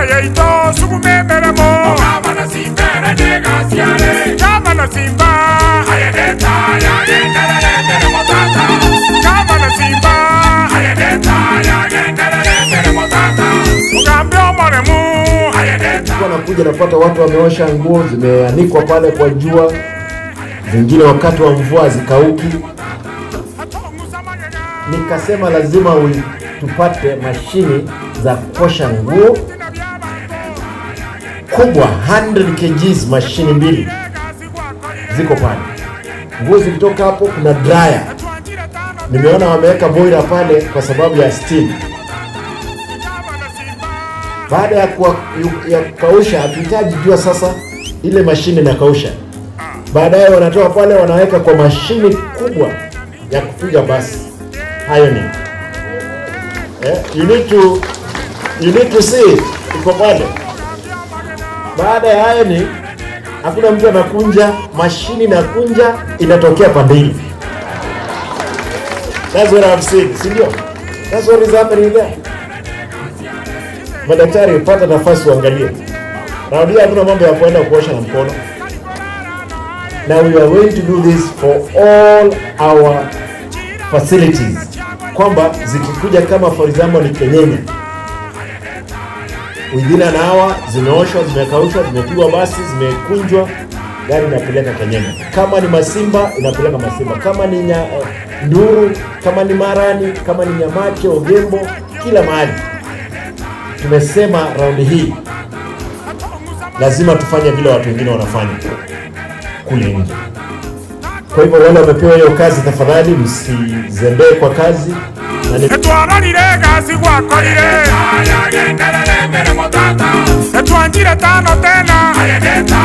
Yaito sugumemeremo Gavana Simba negasiare Gavana Simba Ayedeta yagenderere motata Gavana Simba Ayedeta yagenderere motata Mugambe omoremu Ayedeta. Nakuja napata watu wameosha nguo zimeanikwa pale kwa jua, zingine wakati wa mvua zikauki. Nikasema lazima tupate mashini za kuosha nguo kubwa, 100 kgs, mashini mbili ziko pale. Nguo zikitoka hapo, kuna dryer. Nimeona wameweka boiler pale kwa sababu ya steam. Baada ya kukausha, hatuhitaji jua sasa, ile mashine inakausha. Baadaye wanatoa pale, wanaweka kwa mashini kubwa ya kupiga basi. Hayo ni you need to see iko pale. Baada ya hayo ni hakuna mtu anakunja, mashini inakunja, inatokea pande hili. That's what I'm saying, si ndio? That's what is happening there. Madaktari, pata nafasi uangalie. Narudia, hakuna mambo ya kuenda kuosha na mkono. Now we are going to do this for all our facilities, kwamba zikikuja kama for example ni Kenyenya, within an hour zimeoshwa, zimekaushwa, zimepigwa basi, zimekunjwa, gari inapeleka Kenyenya. Kama ni Masimba inapeleka Masimba, kama ni Nduru, kama ni Marani, kama ni Nyamache, Ogembo, kila mahali. Tumesema raundi hii lazima tufanye vile watu wengine wanafanya kule nje. Kwa hivyo wale wamepewa hiyo kazi, tafadhali msizembee kwa kazi na ni Etwarorire gasi gwakorire Yagenderere motata Etwanjire tano tena Ayedeta.